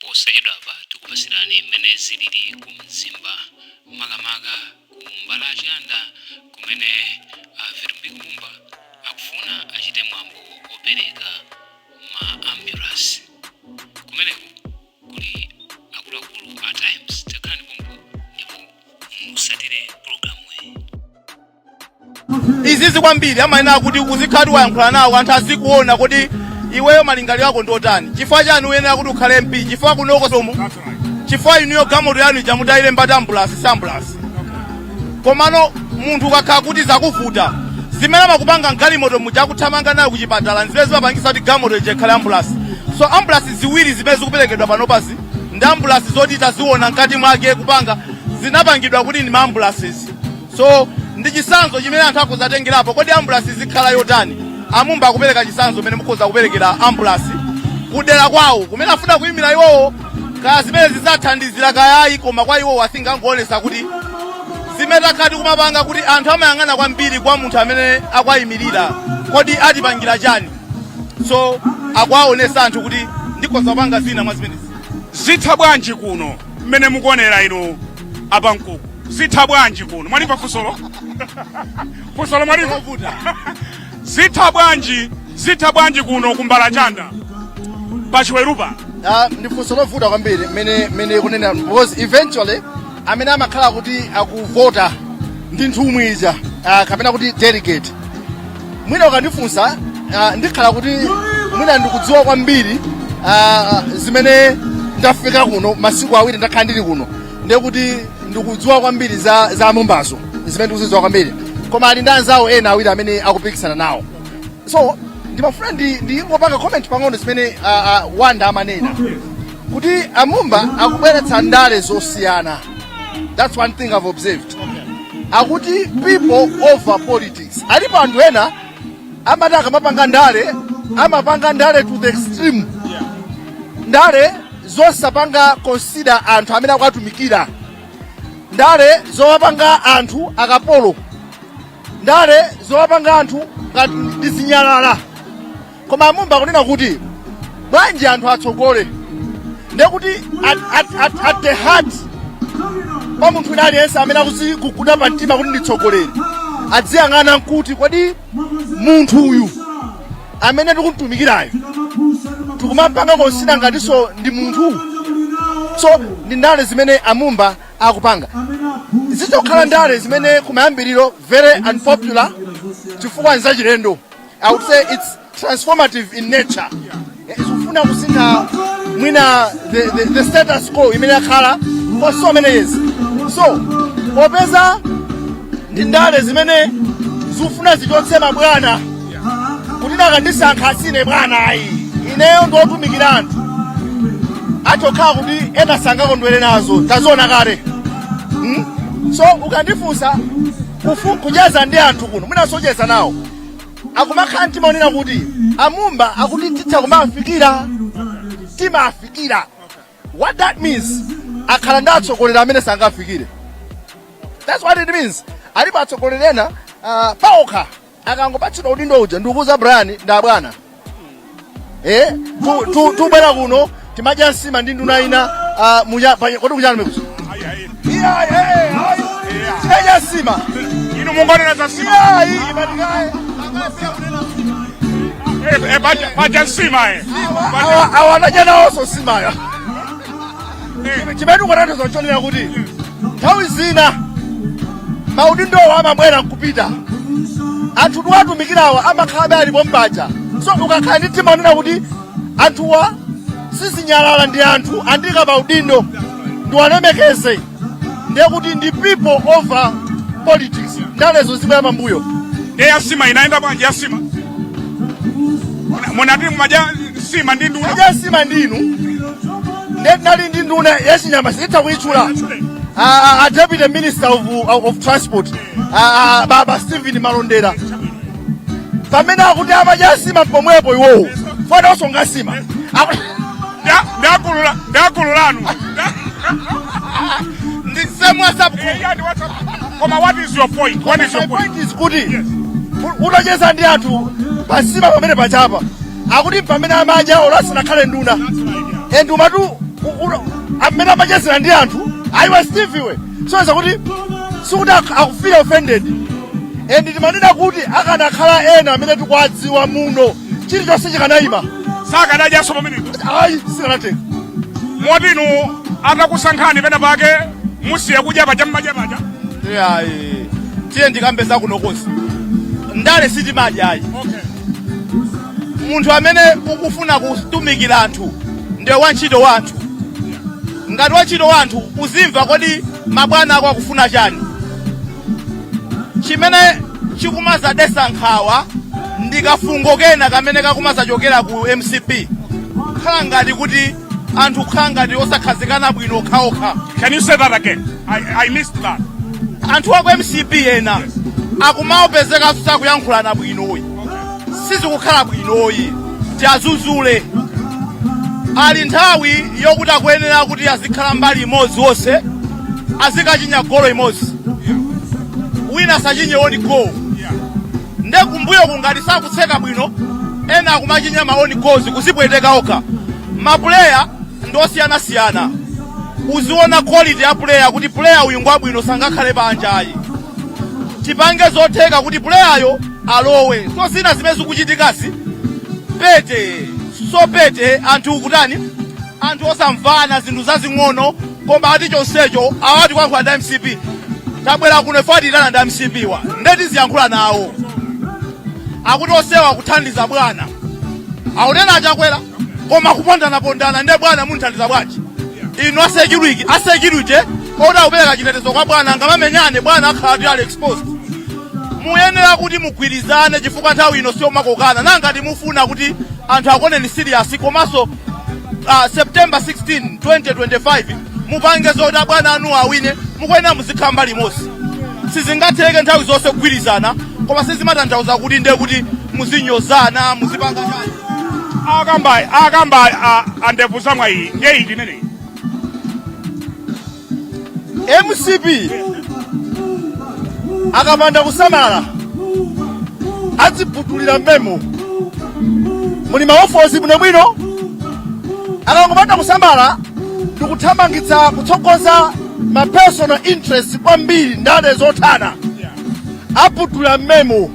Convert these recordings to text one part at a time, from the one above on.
Posachedwapa tikupasirani mmene zilili ku Mzimba, makamaka ku Mbalachanda kumene a Vitumbiko Mumba akufuna achite mwambo opereka ma ambulance. Kumeneku kuli akuluakulu a Times. Takhalani pompo ndipo musatire pulogalamuyi. Izizi kwambiri amayenera kuti uzikhala wayankhula nawo, anthu azikuona kuti iweyo malingaliro ako ndiotani, chifukwa chani uyenera kuti ukhale MP, chifukwa kunoko somo, chifukwa inuyo galimoto yanu ija mutayilemba ti ambulance, si ambulance. Komano munthu ukakhala kuti zakuvuta, zimene amakupanga mgalimoto muja akuthamanga nayo kuchipatala, zimene zimapangisa kuti galimoto ija ikhale ambulance. So ambulance ziwiri zimene zikuperekedwa panopazi ndi ambulance zoti taziona mkati mwake kupanga zinapangidwa kuti ndi ma ambulances. So ndi chisanzo chimene anthu akuzatengerapo. Kodi ambulance zikhala yotani? Amumba akupereka chisanzo mmene mukhoza kuperekera ambulance kudera kwawo kumene afuna kuyimira iwowo. Kaya zimene zidzathandizira kayayi, koma kwa iwowo asingangoonesa kuti zimene takhala tikumapanga, kuti anthu amayang'ana kwambiri kwa munthu amene akuwayimirira, kodi atipangira chani? So akuwaonesa anthu kuti ndikhoza kupanga zina mwa zimenezi. Zitha bwanji kuno mmene mukuonera inu apankuku? Zitha bwanji kuno? Mwalimva funsolo? Funsolo mwalimva? Lovuta. Zitha bwanji? Zitha bwanji kuno kuMbalachanda pachiwerupa? Ah, ndi funso lovuta kwambiri mmene kunena, because eventually amene amakhala kuti akuvota ndi nthumwi ija, kapena kuti delegate. Mwina ukandifunsa, ndikhala kuti mwina ndikudziwa kwambiri zimene ndafika kuno masiku 2 ndakhala ndili kuno, ndiye kuti ndikudziwa kwambiri za Mumbazo, zimene ndikuzidziwa kwambiri, koma ali ndi anzawo ena awiri amene akupikisana nawo. So ndimafuna ndingopanga comment pang'ono zimene Wanda amanena kuti Amumba akubweretsa ndale zosiyana. That's one thing I've observed. Akuti people over politics. Alipo anthu ena amati akamapanga ndale, amapanga ndale to the extreme, ndale zosapanga consider anthu amene akuwatumikira, ndale zowapanga anthu akapolo, ndale zowapanga anthu ngati ndi zinyalala. Koma Amumba akunena kuti bwanji anthu atsogole? Ndiye kuti at the heart pa munthu wina aliyense amene akuziguguda pa mtima kuti nditsogoleri, adziyang'ana nkuti kodi munthu uyu amene tikumtumikirayo tikumampanga consider ngatinso ndi munthu? So ndi ndale zimene Amumba akupanga zitokhala ndale zimene kumayambiriro very unpopular chifukwa nzachilendo. I would say it's transformative in nature. Zikufuna kusintha mwina the status quo imene yakhala for so many years. So popeza ndi ndale zimene zikufuna zichotse mabwana, kuti nakandisankha asine bwana ayi, ineyo ndiotumikira anthu, achokhala kuti ena sangakondwere nazo, taziona kale. So ukandifunsa, kucheza ndi anthu kuno, mwina socheza nawo, akumakhala mtima onena kuti Amumba akuti titha kumafikira, timafikira. What that means, akhala ndi atsogoleri amene sangafikire. That's what it means. Alipo atsogoleri ena paokha akangopatsidwa udindo uja, ndikukuza Brian ndi abwana, tubwera kuno timadya nsima ndi nduna ina, kodi kuchani mekuzo? Iya, ayi. Tinadya nsima. Inu mungonena za nsima. Iyayi, imatikaye. Paja nsima. Awa anadya nawonso nsimayo. Chimene tikutanthauza nchonena kuti nthawi zina maudindowo amabwera nkupita, anthu tiwatumikirawa amakhalabe alipo mpaja. So ukakhala ndi mtima onena kuti anthuwa sizinyalala, ndi anthu andika maudindo, ndiwalemekeze, ndiye kuti ndi people over politics, ndalezo zibwera pambuyo. Ndiye yasima inaenda bwanji yasima? Munati mumadya nsima ndi nduna? Adya nsima ndinu, ndiye tinali ndi nduna yachinyama, sitha kuyitchula, a deputy minister of transport, baba Stephen Malondera. Pamene akuti amadya nsima pomwepo, iwowo fana osonga nsima. Ndakulu lanu. Ndi same WhatsApp group. Yeah, ndi WhatsApp. Koma what is your point? What is My your point? point is kuti utacheza ndi anthu pasima pamene pachapa, akuti pamene amadya olo asanakhale nduna, and umatu Amene amachezera ndi anthu, ayiwa Steve iwe, soeza kuti sikuti akufeel offended. And timanena kuti akanakhala ena amene tikuwadziwa muno, chilichonse chikanayima. Sakanadyanso pamenepo. Ayi, sikanatheka. Moti inu atakusankhani pena pake musiye kudya paja mmadya paja? Ayi, tiye ndikambe zakunokozi. Ndale sitimadya, ayi. Munthu amene ukufuna kutumikira anthu ndiye wantchito wa anthu. Ngati wantchito wa anthu, uzimva kodi mabwana ako akufuna chani. Chimene chikumazadesa nkhawa ndi kafungo kena kamene kakumazachokera ku MCP, khala ngati kuti anthu kukhala ngati osakhazikana bwino okhaokha. Can you say that again? I missed that. Anthu ako MCP ena akumaopezekanso sakuyankhulana bwinoyi, sizikukhala bwinoyi. Tiazuzule, ali nthawi yokuti akuyenera kuti azikhala mbali imodzi, wonse azikachinya golo imodzi, wina asachinye own goal. Nde kumbuyo kungati sakutseka bwino, ena akumachinya ma own goals, kuzipweteka okha. Mapuleya ndi osiyanasiyana. Uziona quality ya player kuti player uyu ngwabwino, sangakhale panja, ayi. Tipange zotheka kuti player alowe. So zina zimene zikuchitikasi pete so pete, anthu kutani, anthu osamvana zinthu zazing'ono, koma ati chonsecho awati kuyankhula ndi MCP. Tabwera kuno ife, atitana ndi MCP wa, ndeti ziyankhula nawo. Akuti osewa kuthandiza bwana, akunena achakwera, koma kupondanapondana. Nde bwana munthandiza bwanji inu a security? A security oda kupereka chitetezo kwa bwana ngamamenyane, bwana akhala kuti ali exposed. Muyenera kuti mugwirizane, chifukwa nthawi ino siyomakokana. Nangati mufuna kuti anthu akuoneni serious, komanso September 16 2025 mupange zoti abwana anu awine, mukuyenera muzikhala mbali imodzi. Sizingatheke nthawi zonse kugwirizana, koma sizimatanthauza kuti ndiye kuti muzinyozana, muzipanga chani. Akamba andevu zamwayi, ndiye iti imeneyi? MCP akapanda kusamala adziputulira mmemo muli maofozi bwinobwino. Akangopanda kusamala ndikuthamangitsa kutsogoza ma personal interest kwambiri, ndale zothana, aputula mmemo.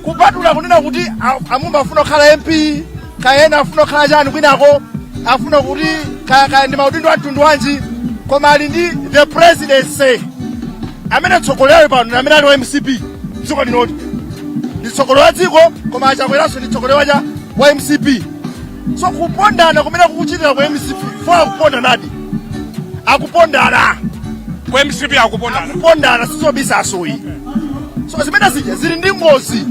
Kupatula kunena kuti amumba afuna kukhala MP, kayena afuna kukhala chani, kwinako afuna kuti kaya ndi maudindo a mtundu wanji, koma ali ndi the presidency amene mtsogoleri pano ndi amene ali wa MCP dziko linoti ndi mtsogoleri wa dziko, koma achakweranso ndi mtsogoleri wacha wa MCP. So kupondana kumene kukuchitika ku MCP fo, akupondanadi, akupondana. Ku MCP akupondana? Akupondana, sizobisasoyi. So zimene zija zili ndi ngozi.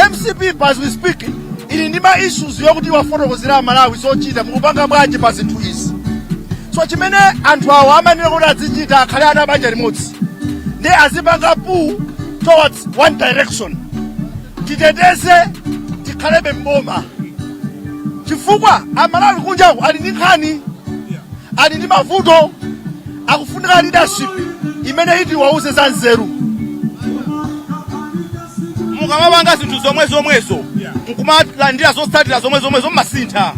MCP as we speak ili ndi ma issues yokuti wafotokozera Amalawi zochita, mukupanga bwanji pa zinthu izi. So chimene anthu awo amanena kuti azichita, akhale ana banja limodzi ndi azipanga pull towards one direction, titeteze, tikhalebe mboma, chifukwa Amalawi kunjaku ali ndi nkhani, ali ndi mavuto, akufunika leadership imene iti wauze za nzeru. Mukamapanga zinthu zomwe zomwezo, nkumalandira zotsatira zomwe zomwezo, mmasintha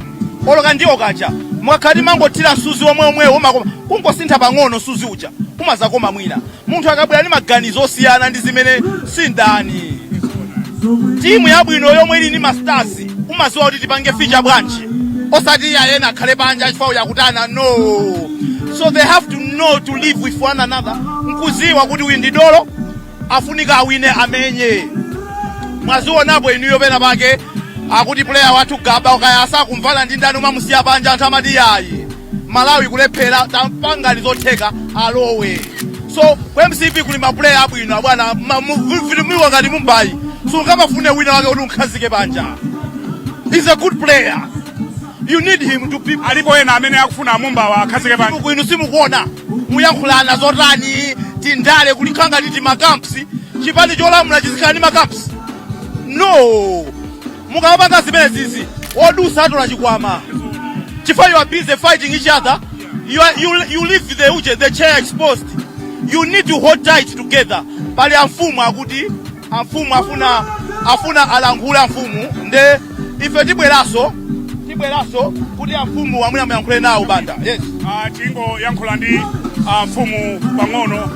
oloka ndiwo kacha. Mukakhati mangothira msuzi omwe omwewo umakoma, kungosintha pang'ono msuzi uja umazakoma. Mwina munthu akabwera ndi maganizo osiyana ndi zimene sindani, timu yabwino yomwe ili ndi ma stars umaziwa kuti tipange feature bwanji, osati ayena akhale panja chifukwa yakutana, no. So they have to know to live with one another, nkuziwa kuti uyu ndi dolo, afunika awine, amenye. Mwazionapo inuyo pena pake akuti player wathu Gaba kaya asakumvana ndi ndani, umamusiya panja, anthu amati yayi, Malawi kulephera, tampangani zotheka alowe. So ku MCP kuli maplayer abwino abwana vitumiwa ngati Mumbayi, sungamafune wina wake kuti unkhazike panja. He's a good player, you need him to be Alipo ena amene akufuna amumbawa akhazike panja? Inu simukuona muyankhulana zotani, tindale kulikhala ngati timacamps. Chipani cholamula chizikhala ndi macamps? No. Mukamapanga zimene zizi, wodusa atola chikwama, chifukwa you are busy fighting each other. You leave the uje, the chair exposed. You need to hold tight together. Pali amfumu akuti amfumu afuna alankhule amfumu, nde ife tibweranso. Tibweranso kuti amfumu amwene muyankhule nawo, Banda. Yes. Ah, tingoyankhula ndi amfumu pang'ono.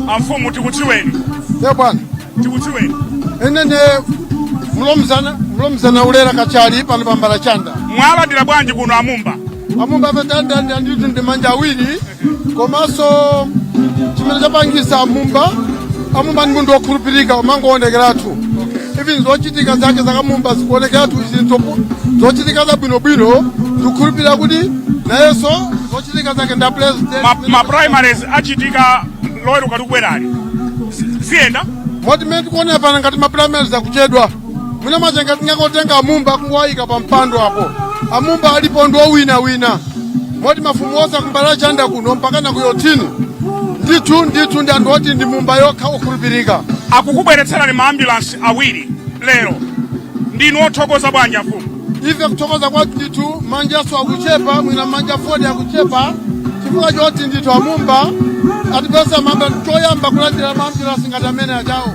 Amfumu, tikudziweni. Ye bwana. Tikudziweni. Ine ndi Mlomzana Ulera Kachali pano pa Mbalachanda. Mwalandira bwanji kuno amumba? Amumba petandanda ndithu ndi manja awiri, komanso chimene chapangisa amumba, amumba ndi munthu wokhulupirika, umangowonekeratu. Even zochitika zake zakamumba zikuonekeratu, izi zochitika zabwinobwino. Ndikukhulupirira kuti nayenso zochitika zake nda president. Ma primaries achitika Loweruka likubwerali. Ziyenda? Moti mmene tikuonera pano, ngati ma primaries akuchedwa, mwina machenga tingakotenga amumba kungowayika pa mpando apo. Amumba alipo ndi owinawina, moti mafumu onse akuMbalachanda kuno mpaka na kuyotini, ndithu ndithu ndi anthu oti ndi Mumba yokha okhulupirika. Akukubweretserani ma ambulance awiri lero, ndinu othokoza bwanji, amfumu? Ife kuthokoza kwathu ndithu manjaso akuchepa, mwina manja 40 akuchepa, chifukwa choti ndithu amumba atipesa mamba choyamba kulandira ma ambulance ngati amene ajawo,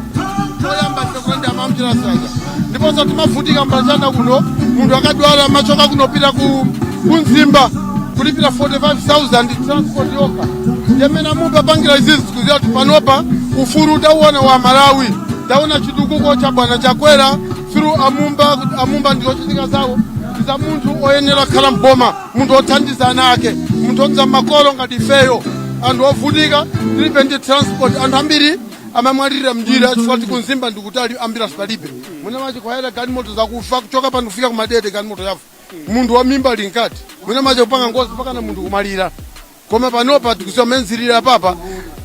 choyamba ife kulandira ma ambulance aja. Ndiponso timavutika Mbalachanda kuno, munthu akadwala machoka kunopita ku Mzimba kulipira 45,000 transport yokha. Ndiyamene amumba pangira izizi, tikuziwa kuti panopa ufulu tauona wa Malawi, taona chitukuko cha bwana Chakwera through amumba, kuti amumba ndi zochitika zawo ndi za munthu oyenera kukhala mboma, munthu othandiza ana ake, munthu odza makolo ngati ifeyo anthu ovutika tilibe ndi transport. Anthu ambiri amamwalirira mnjira chifukwa tikumzimba ndikutali, ambulance palibe. Mwina mache kwayera galimoto zakufa kuchoka pano kufika kumadede, galimoto yafa, munthu wa mimba ali mkati, mwina mache kupanga ngozi mpaka na munthu kumalira. Koma panopa tikuziwa menzirira papa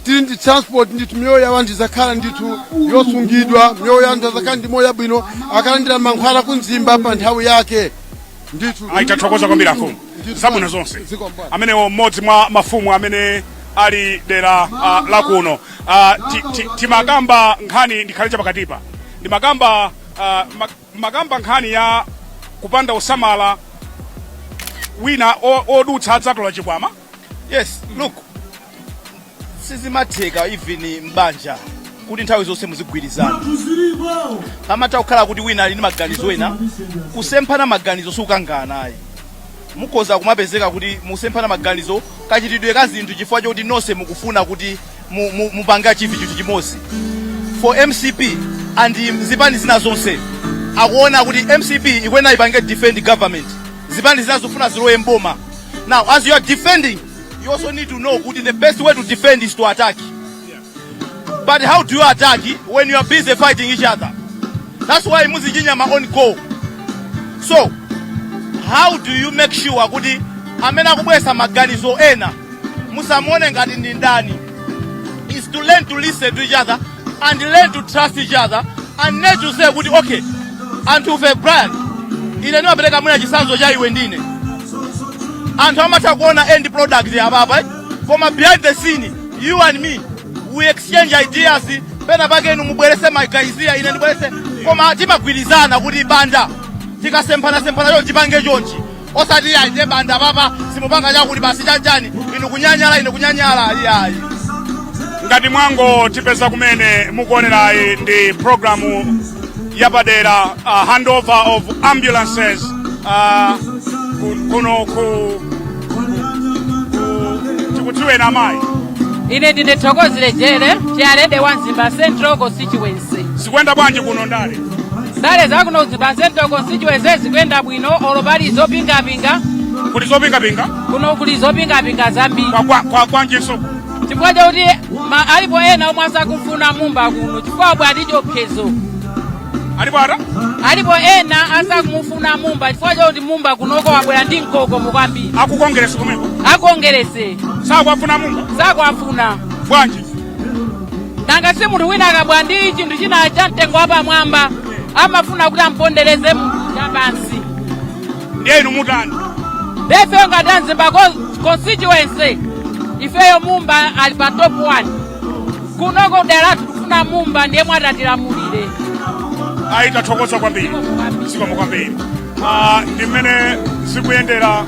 tili ndi transport ndithu, miyoyo ya anthu izakhala ndithu yosungidwa, miyoyo ya anthu azakhala ndi moyo yabwino, akalandira mankhwala kumzimba pa nthawi yake ndithu. Ayi, tathokoza kwambiri amfumu, zabwino zonse. Zikomo bwana. Amenewo mmodzi mwa mafumu amene ali dera la kuno. Timakamba nkhani, ndikhale chapakatipa, ndimakamba makamba nkhani ya kupanda usamala, wina odutsa adzatola chikwama. Yes, look, sizimatheka even mbanja kuti nthawi zonse muzigwirizana. Pamatha kukhala kuti wina ali ndi maganizo ena. Kusemphana maganizo sikukangana ayi. Mukhoza kumapezeka kuti musemphana maganizo kachitidwe ka zinthu chifukwa chokuti nonse mukufuna kuti mupange achieve chinthu chimodzi. For MCP and zipani zina zonse, akuona kuti MCP ikuyenera ipange defend government, zipani zina zofuna zilowe mboma. Now, as you are defending, you also need to know kuti the best way to defend is to attack. But how do you attack when you are busy fighting each other? That's why muzichinya ma own goal. So how do you make sure kuti amene akubwesa maganizo ena musamuone ngati ndi ndani? Is to learn to listen to each other and learn to trust each other and learn to say kuti, okay, anthu ufe, Brian, ine ndimapereka mwina chitsanzo cha iwe ndine. Anthu amatha kuona end product apapa, eh? Koma behind the scene, you and me, we exchange ideas. Pena pake inu mubwerese magaizia, ine ndibwerese, koma timagwirizana kuti, Banda, tikasemphana-semphana chonchi, tipange chonchi, osati ayi, ndiye Banda papa simupanga chakuti basi, chanchani, inu kunyanyala, ine kunyanyala, iyayi. Ngati mwango tipeza kumene, mukuonerayi ndi programu yapadera, handover of ambulances kuno ku tikudziwena, amayi. Ine ndine Thokozile Jere, chairlady wa Mzimba Central Constituency. Zikuyenda bwanji kuno ndale? Ndale zakuno Mzimba Central Constituency zikuyenda bwino, olo pali zopingapinga. Kuli zopingapinga? Kuno kuli zopingapinga zambiri. Kwa kwanjinso? Chifukwa chakuti alipo ena omwe asakufuna Mumba kuno chifukwa abwe ati chiopsezo. Alipo ata? Alipo ena asakumufuna Mumba chifukwa chakuti Mumba kunoko wabwera ndi mkokomo kwambiri. Akukongeresi komweko? Akongerese. Sakuafuna Mumba? Sakuafuna. Bwanji? Nanga si munthu wina akabwa ndi chinthu china cha mtengo wapamwamba, amafuna kuti ampondereze munthu chapansi. Ndiye inu mutani? Ifeyo ngati Mzimba constituency, ifeyo Mumba ali pa top 1 kunoko dera lathu. Tikufuna Mumba ndiye mwatatilamulire. Ayi, tathokoza kwambiri, zikomo kwambiri. Ndi mmene zikuyendera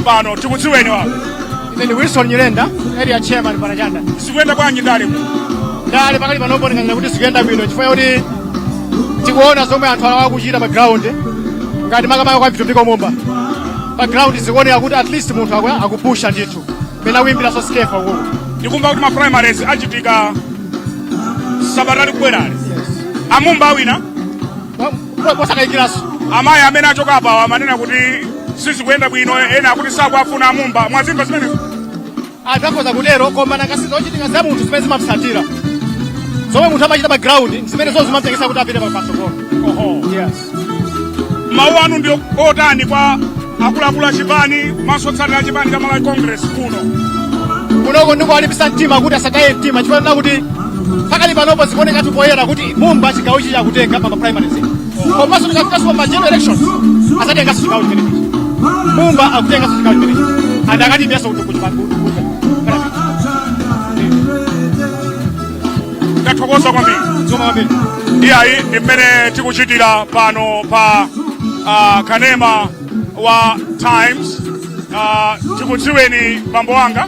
pano. Tikudziweni wapo. Ine ndi Wilson Nyirenda, area chairman Mbalachanda. Zikuyenda bwanji ndale kuno? Ndale pakali panopo ndinganena kuti zikuyenda bwino chifukwa kuti tikuona zomwe anthu awa akuchita pa ground. Ngati makamaka kwa Vitumbiko Mumba, pa ground zikuoneka kuti at least munthu akupusha ndithu mene akuyimbiraso Skeffa ukoko. Ndikumva kuti ma primaries achitika sabata likubwerali. Amumba awina? Posakayikiranso. Amayi amene achoka apawa amanena kuti sizikuyenda bwino, ena akuti sakuafuna Amumba. Mwazimva zimenezo? Anthu akhoza kutero, koma nakasi zochitika za munthu zimene zimamtsatira, zomwe munthu amachita pa ground, zimene zo zimamtengesa kuti apite patsogolo. Oho. Yes. Mawu anu ndi otani kwa akuluakulu a chipani komanso otsatira chipani cha Malawi Congress kuno? Kunoko ndikuwalimbisa mtima kuti asataye mtima, chifukwa kuti pakali panopo zikuonekatu poyera kuti Mumba chigawo ichi chakutenga pa primaries, komanso tikafikanso pa general elections azatenganso chigawo chimenechi. Mumba akutenganso chigawo chimenechi and akatimiyaso kuti kuchipani. Tathokoza kwambiri. Zikomo kwambiri. Iyayi, ndi mmene tikuchitira pano pa kanema wa Times. Tikudziweni, bambo wanga.